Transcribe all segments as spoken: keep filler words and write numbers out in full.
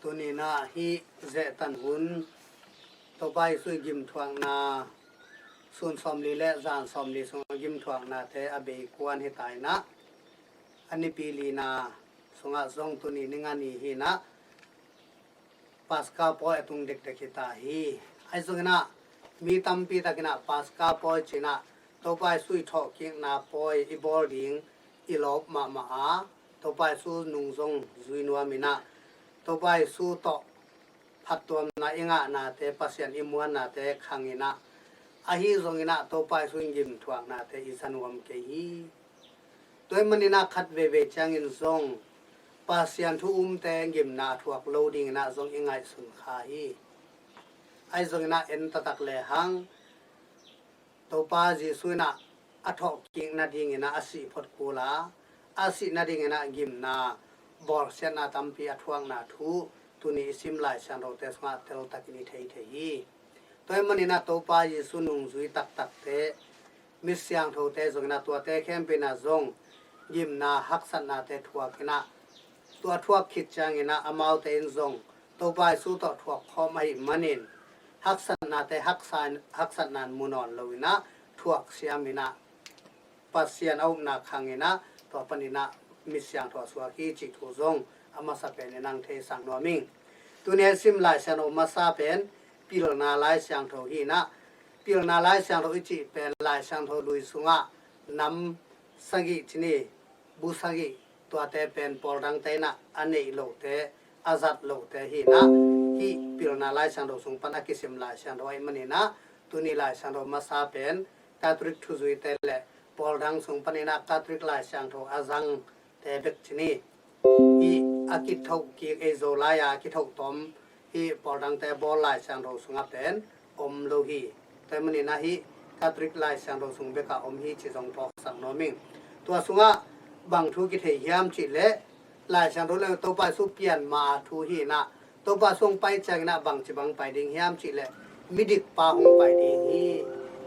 Tuni-in ah hih zehtan hun Topa Jesu i gimthuakna, sun sawmli le zan sawmli sung a gimthuaknate a bei kuan hi ta in ah, a nipi lina sungah zong tuni ni nga ni hi in ah, Paska pawi a tung dekdek hi ta hi. Ahi zongin ah mi tampi takin ah Paska pawi ci-in ah Topa Jesu i thawhkikna pawi i bawl ding i lawp mahmah a, Topa Jesu nung zong zui nuam in ah, Topa Jesu tawh phattuamna i ngahnate, Pasian i muannate khang in ah, ahi zongin ah Topa Jesu i gimthuaknate i za nuam kei hi. Tua ahih manin ah khat veivei ciangin zong Pasian thu umte gimna a thuak lo dingin ah zong i ngaihsun kha hi. Ahi zongin ah en taktak lehang Topa Jesu in ah a thawhkik nadingin ah a sih phot kul a, a sih nadingin ah gimna bawlsiatna tampi a thuakna thu tuni i sim Lai Siangthote sungah teltakin i thei thei hi. Tua ahih manin ah Topa Jesu nungzui taktakte, mi siangthote zongin ah tuate khempeuh in ah zong gimna haksatnate thuak in ah, tua thuak khit ciangin ah amaute in zong Topa Jesu tawh thuak khawm ahih manin haksatnate haksa-, haksatna in mu nawn lo in ah thuak siam in ah Pasian a upna khang in ah tua panin ah mi siangtho a suak hi cih thu zong a masa pen in ah theisak nuam ing. Tuni a sim Lai Siangtho masa pen pilna Lai Siangtho hi in ah, pilna Lai Siangtho i cih pen Lai Siangtho lui sungah nam sagih ci ni, bu sagih, tuate pen pawl dangte in ah a neih lohte, a zat lohte hi in ah, hih pilna Lai Siangtho sung pan a kisim Lai Siangtho ahih manin ah tuni Lai Siangtho masa pen Catholic thuzuite le pawl dang sung panin ah Catholic Lai Siangtho a zangte bek ci ni. Hih a kithoh kik, ei Zo lai-a kithoh tawm hih pawl dangte bawl Lai Siangtho sungah pen om lo hi. Tua ahih manin ah hih Catholic Lai Siangtho sung bekah om hi cih zong phawksak nuam ing. Tua sungah bang thu kithei hiam cih leh Lai Siangtho le Topa Jesu pian ma thu hi in ah, Topa Jesu hong pai ciangin ah bangci bang pai ding hiam cih leh midikpa hong pai ding hi.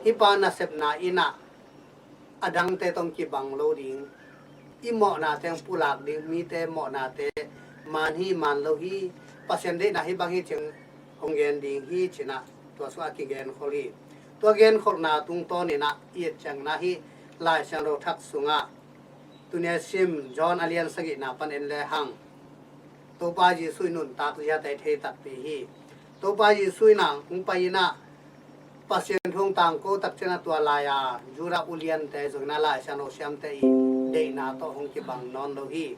Hih pa nasepna in ah a dangte tawh kibang lo ding, i mawhnate hong pulak ding, mite mawhnate man hi man lo hi, Pasian deihna hih bang hi ci-in hong gen ding hi ci-in ah tua sungah kigenkhol hi. Tua genkholhna tungtawn in ah i et ciangin ah hih Lai Siangtho thak sungah tuni a sim John a lian sagihna pan en lehang Topa Jesu i nuntak ziate thei takpi hi. Topa Jesu in ah hong pai in ah Pasian thu hong tangko tak ciangin ah tua lai-a Judah uliante zongin ah Lai Siangtho siamte i deihna tawh hong kibang nawn lo hi.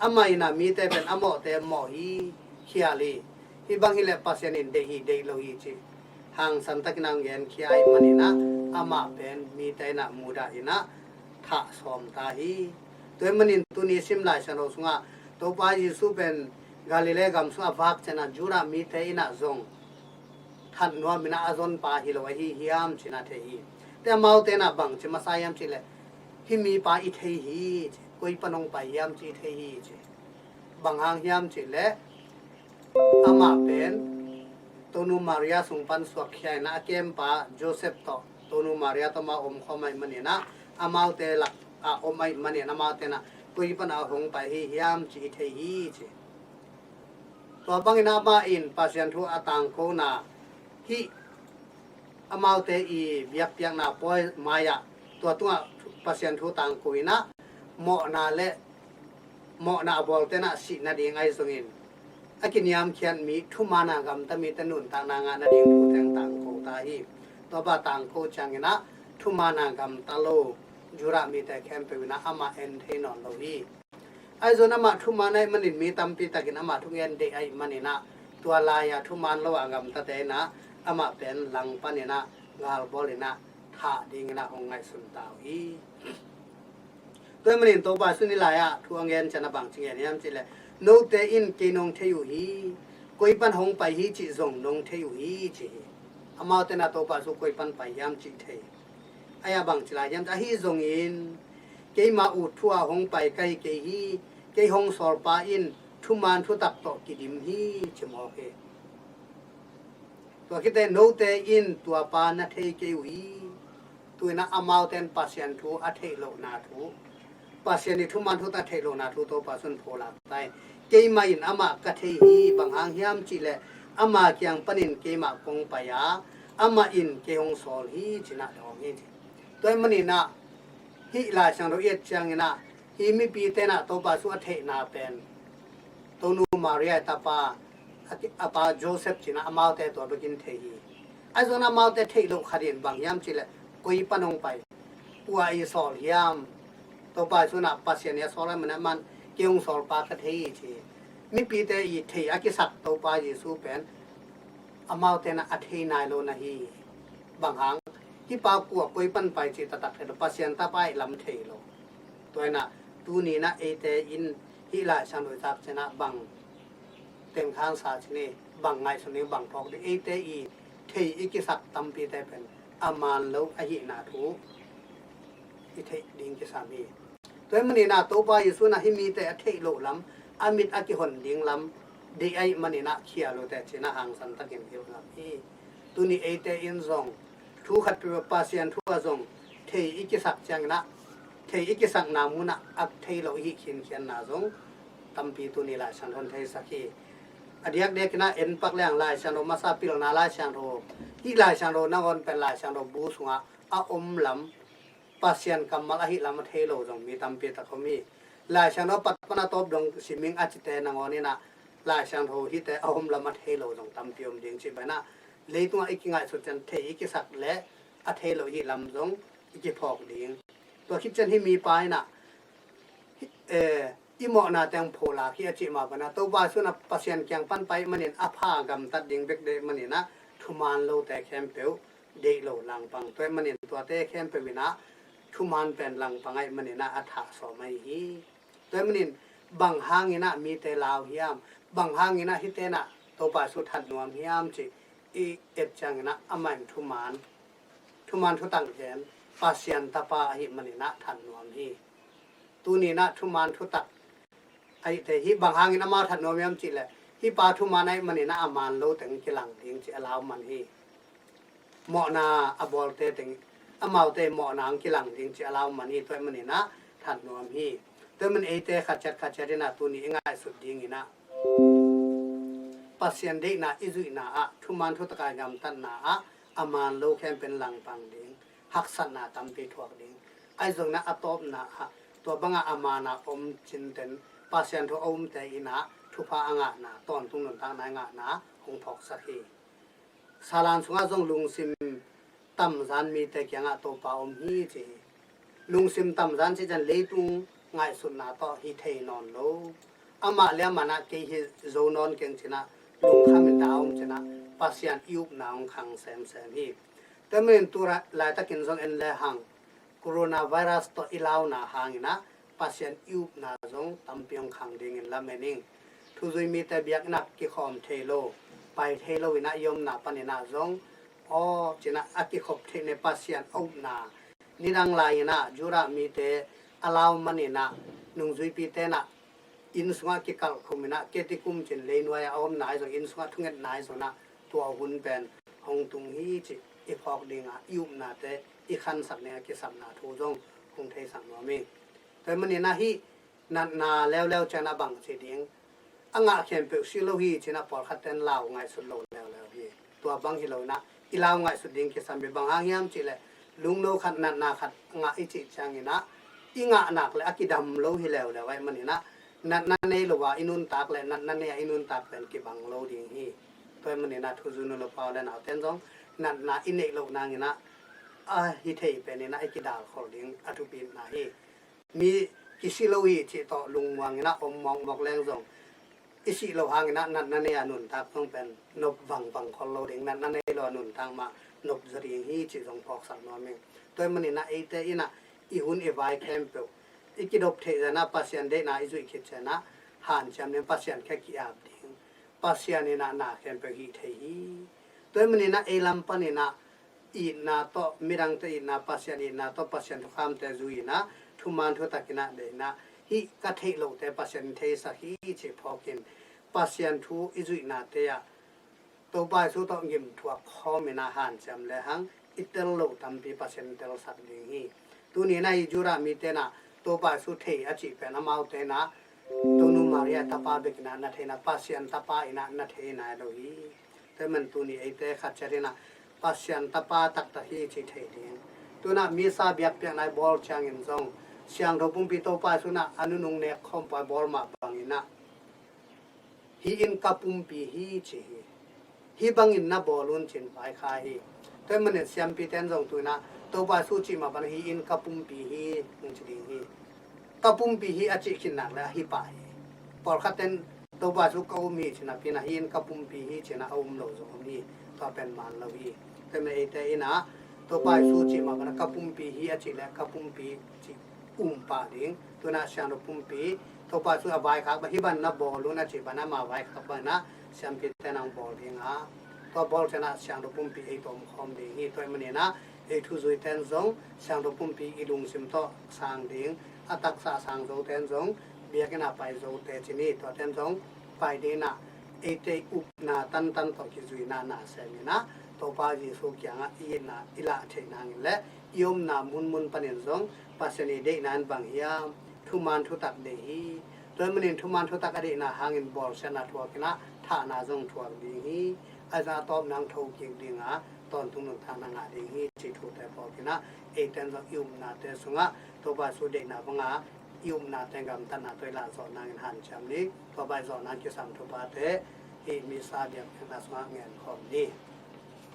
Amah in ah mite pen a mawhte mawh hi, khial hi. Hih bang hi leh Pasian in deih hi, deih lo hi cih hangsan takin ah hong genkhia ahih manin ah amah pen mite in ah mudah in ah thah sawm ta hi. Tua ahih manin tuni sim Lai Siangtho sungah Topa Jesu pen Galilee gam sungah a vak ciangin ah Judah mite in ah zong that nuam in ah a zonpa hi lo ahi hiam ci-in ah thei hi. Tua amaute in ah bangci masa hiam cih leh hih mipa i thei hi ci, koi pan hong pai hiam cih i thei hi ci. Bang hang hiam cih leh amah pen Tonu Maria sung pan suakkhia in ah a kempa Joseph tawh, Tonu Maria tawh amau om khawm ahih manin ah, amaute lakah om ahih manin amaute in ah koi pan a hong pai hi hiam cih i thei hi ci. Tua bangin amah in Pasian thu a tangkona hih amaute i biakpiakna pawi mai-ah tua tungah Pasian thu tangko in ah mawhna le mawhna a bawlte in ah sih nading ahi zongin a kiniamkhiat mi, thuman a gamta mite nuntakna ngah nading thu teng tangko ta hi. Tua bang tangko ciangin ah thuman a gamta lo Judah mite khempeuh in ah amah en thei nawn lo hi. Ahi zongin amah thuman ahih manin mi tampi takin amah thugen deih ahih manin ah tua lai-a thuman lo a gamtate in ah amah pen langpan in ah galbawl in ah thah dingin ah hong ngaihsun ta uh hi. Tua ahih manin Topa Jesu in hih lai-ah thu a gen ciangin ah bangci gen hiam cih leh, note in kei nong thei uh hi, koi pan hong pai hi cih zong nong thei uh hi ci hi. Amaute in ah Topa Jesu koi pan pai hiam cih thei. Ahi a bangci lai hiam cih, ahi zongin keima ut thu-a hong pai ka hi kei hi, kei hong sawlpa in thuman thutak tawh kidim hi ci mawk hi. Tua khit teh note in tuapa na thei kei uh hi. Tu-in ah amaute in Pasian thu a theih lohna thu, Pasian i thuman thutak theih lohna thu Topa Jesu'n phawk lak ta hi. Keimah in amah ka thei hi, bang hang hiam cih leh ama kiang panin keimah kong pai a, amah in kei hong sawl hi ci-in ah dawng hi ci. Tua ahih manin ah hih Lai Siangtho i et ciangin ah hih mipite in ah Topa Jesu a theihna pen Tonu Maria i tapa, a ki-, a pa Joseph ci-in ah amaute tua bekin thei hi. Ahi zongin amaute theih loh khat in bang hiam cih leh koi pan hong pai, kua i sawl hiam? Topa Jesu'n ah Pasian i a sawl ahih manin ah aman kei hong sawl pa ka thei hi ci. Mipite i thei a kisak Topa Jesu pen amaute in ah a thei nai lo na hi. Bang hang, hih pa kua koi pan pai cih taktak thei lo, Pasian tapa ahih lam thei lo. Tua in ah tuni in ah eite in hih Lai Siangtho i zak ciangin ah bang teng khansa ci ni, bang ngaihsun ding, bang phawk ding, eite i thei i kisak tampite pen a man lo ahihna thu i theih ding kisam hi. Tua ahih manin ah Topa Jesu'n ah hih mite a theih loh lam, a mit a kihon ding lam deih ahih manin ah khial uh teh ci-in ah hangsan takin hilh ngam hi. Tuni eite in zong thu khat peuh, Pasian thu ah zong thei i kisak ciangin ah, thei i kisakna mun ah a thei lo i hih khinkhianna zong tampi tuni Lai Siangtho'n theisak hi. A diakdiakin ah en pak leng Lai Siangtho masa pilna Lai Siangtho, hih Lai Siangtho nangawn pen Lai Siangtho bu sungah a om lam, Pasian kammal ahih lam a thei lo zong mi tampi tak om hi. Lai Siangtho a pat pan a tawp dong sim ing a cite nangawn in ah Lai Siangtho hihte a om lam a thei lo zong tampi om ding cih pen ah leitungah i kingaihsut ciang thei i kisak leh a thei lo i hih lam zong i kiphawk ding. Tua khit ciang hih mipa in ah, eh, i mawhna teng phawk lak hi a cih mah bangin ah Topa Jesu'n ah Pasian kiang pan pai ahih manin a pha gamtat ding bek deih ahih manin ah thuman lote khempeuh deih lo langpang. Tua ahih manin tuate khempeuh in ah thuman pen langpang ahih manin ah a thah sawm ahi hi. Tua ahih manin bang hangin ah mite lau hiam, bang hangin ah hihte in ah Topa Jesu that nuam hiam cih i et ciangin ah amah in thuman, thuman thutak gen, Pasian tapa ahih manin ah that nuam hi. Tuni in ah thuman thutak ahih teh hih bang hangin amah that nuam hiam cih leh hih pa thuman ahih manin ah a man lo teng kilang ding cih a lau man hi. Mawhna a bawlte teng, amaute mawhna hong kilang ding cih a lau man hi. Tua ahih manin ah that nuam hi. Tua ahih manin eite khat ciat khat ciat in ah tuni i ngaihsut dingin ah Pasian deihna i zuihna ah, thuman thutak a i gamtatna ah a man lo khempeuh in langpang ding, haksatna tampi thuak ding. Ahi zongin ah a tawpna ah tua bangah a man a om cinten Pasian thu a umte in ah thupha a ngahna, tawntung nuntakna i ngahna hong phawksak hi. Salan sungah zong lungsim tamzan mite kiangah Topa om hi ci hi. Lungsim tamzan cih ciang leitung ngaihsutna tawh hi thei nawn lo. Amah le amah in ah kei hi zo nawn keng ci-in ah lungkham in dah a om ci-in ah Pasian i upna hong khang semsem hi. Tua ahih manin tu laitakin zong en le hang coronavirus tawh i launa hangin ah Pasian i upna zong tampi hong khang dingin lamen ing. Thuzui mite biakinn ah kikhawm thei lo, pai thei lo in ah i omna panin ah zong aw ci-in ah a kikhop theih ni Pasian a upna. Nidang lai-in ah Judah mite a lau manin ah nungzuipite in ah inn sungah kikalh khum in ah ketikum ci-in leinuai ah a omna ahi zong, inn sungah thungetna ahi zong ah tua hun pen hong tung hi cih i phawk ding a, i upnate i khansak ding a kisapna thu zong hong theisak nuam hi. Tua ahih manin ah hih natna leuleu ciang ah bang ci ding, a ngah khempeuh si lo hi ci-in ah pawlkhatte in lau ngaihsut lo leuleu hi. Tua bang hi lo in ah i lau ngaihsut ding kisam hi. Bang hang hiam cih leh lungno khat, natna khat ngah i cih ciangin ah i ngah nak leh a kidam lo hi leuleu ahih manin ah natna nei lo a i nuntak leh natna nei a i nuntak pen kibang lo ding hi. Tua ahih manin ah thuzui nu le pa u le naute in zong natna i neih loh nangin ah a hi thei pen in ah i kidalkhol ding a thupina hi. Mi kisi lo hi cih tawh lungmuang in ah om mawkmawk leng zong i sih loh hangin ah natna nei a nuntak zong pen nop vangvang khol lo ding, natna nei lo a nuntak mah nop zaw ding hi cih zong phawksak nuam ing. Tua ahih manin ah eite in ah i hun i vai khempeuh i kidop theih zah in ah Pasian deihna i zuih khit ciang ah hanciam ding, Pasian kiang ki-ap ding. Pasian in ah na khempeuh hih thei hi. Tua ahih manin ah ei lam panin ah itna tawh, midangte itna, Pasian itna tawh, Pasian thukhamte zui in ah thuman thutak in ah deih in ah hih ka theih lohte Pasian in theisak hi cih phawk in Pasian thu i zuihnate ah Topa Jesu tawh gimthuak khawm in ah hanciam le hang i tel loh tampi Pasian in telsak ding hi. Tuni in ah hih Judah mite in ah Topa Jesu thei a cih pen amaute in ah Tonu Maria tapa bek in ah na thei in ah, Pasian tapa in ah na thei nai lo hi. Tua ahih manin tuni eite khat ciat in ah Pasian tapa taktak hi cih thei ding. Tu-in ah Missa biakpiakna i bawl ciangin zong Siangtho Pumpi Topa Jesu in ah a nunung nek khawm pah bawl mah bangin ah hih in ka pumpi hi ci hi. Hih bangin na bawl un ci-in vaikhak hi. Tua ahih manin siampite in zong tu-in ah Topa Jesu cih mah bangin hih in ka pumpi hi hong ci ding hi. Ka pumpi hi a cih khit nak leh hih pah hi. Pawlkhat in Topa Jesu ka um hi ci-in ah, pi-in ah hih in ka pumpi hi ci-in ah a um lo zong om hi. Tua pen man lo hi. Tua ahih manin eite in ah Topa Jesu cih mah bangin ka pumpi hi a cih leh ka pumpi cih um pah ding. Tu-in ah Siangtho Pumpi Topa Jesu a vaikhak bang hih bangin na bawl un a cih bangin ama vaikhak bangin ah siampite in ah hong bawl ding a, tua bawl ciangin ah Siangtho Pumpi ei tawh om khawm ding hi. Tua ahih manin ah ei thuzuite in zong Siangtho Pumpi i lungsim tawh sang ding, a taksa sang zote in zong biakinn ah pai zote ci ni, tuate in zong pai ding in ah eite i upna tantan tawh kizuina na sem in ah Topa Jesu kiangah i itna i lah theih nangin leh i omna munmun panin zong Pasian i deihna in bang hiam, thuman thutak deih hi. Tua ahih manin thuman thutak a deihna hangin bawlsiatna thuak in ah thahna zong thuak ding hi. Ahi zongin a tawpna hong thokik ding a, tawntung nuntakna ngah ding hi cih thute phawk in ah eite in zong i upnate sungah Topa Jesu deihna bangin i upnate gamtatna tawh i lah zawh nangin hanciam ni. Tua bang i zawh nang kisam thuphate hih Missa biakpiakna sungah ngen khawm ni.